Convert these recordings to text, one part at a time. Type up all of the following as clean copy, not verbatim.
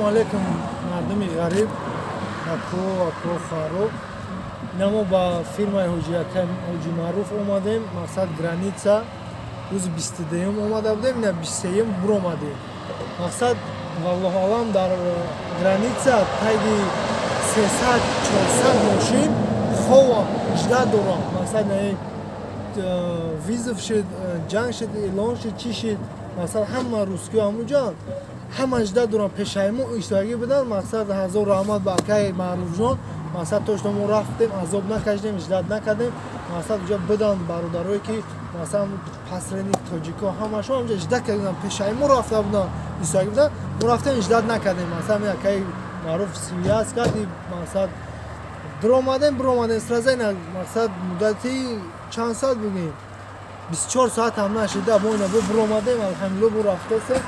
Алейкум, мардуми ғариб, ако, ако, харо. Ина мо ба фирмаи Ҳоҷи Маъруф омадем, мақсад граница. Рӯзи 22-юм омада будем, ина 23-юм буромадем. Мақсад, валлоҳу алам, дар граница таги 300-400 мошин хова жда дорам. Мақсад, визов шид, ҷанг шид, эълон шид, чӣ шид. Мақсад, ҳама русскиҳо ҳамуҷо ҳама жда дорам, пешаи мо иштирокӣ будан. Мақсад, ҳазор раҳмат ба акаи Маъруфҷон. Мақсад, то что мо рафтем, азоб накашидем, ждать накардем. Мақсад, уҷа будан бародарое ки, масалан, посредник тоҷико ҳамашон ҳамҷа ждать карданд, пешаи мо рафта буданд, иштирокӣ буданд. Мо рафтем, ждать накардем. Масалан, акаи Маъруф связь кард, мақсад, биромадем, биромадем сразу. Ина, мақсад, муддати чанд соат бигӯем, 24 соат ҳам нашида, мо ина бо биромадем, алҳамдулилла, бо рафтесем.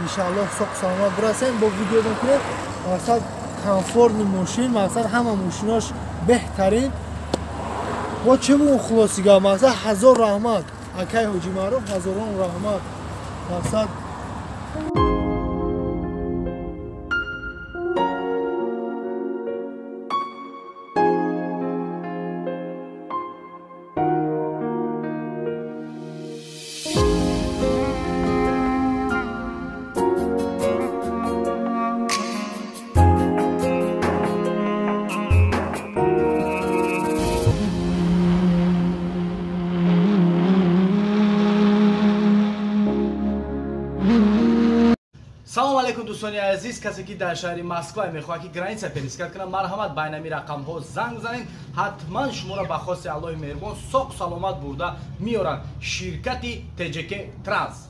Иншааллоҳ, соқу саломат бирасем, бо видео мекунем. Мақсад, комфортный мошин, мақсад, ҳама мошинош беҳтарин. Бо чӣ бугум, хулоси гап, мақсад, ҳазор раҳмат акай Ҳоҷи Маъруф, ҳазорон раҳмат, мақсад. Салом алейкум, дӯстони азиз. Касе ки дар шаҳри Москва мехоҳад ки граница пересекать кунад, марҳамат, ба инами рақамҳо занг занед. Ҳатман шуморо ба хости Аллоҳи меҳрубон соқ саломат бурда меоранд ширкати ТЖК Транс.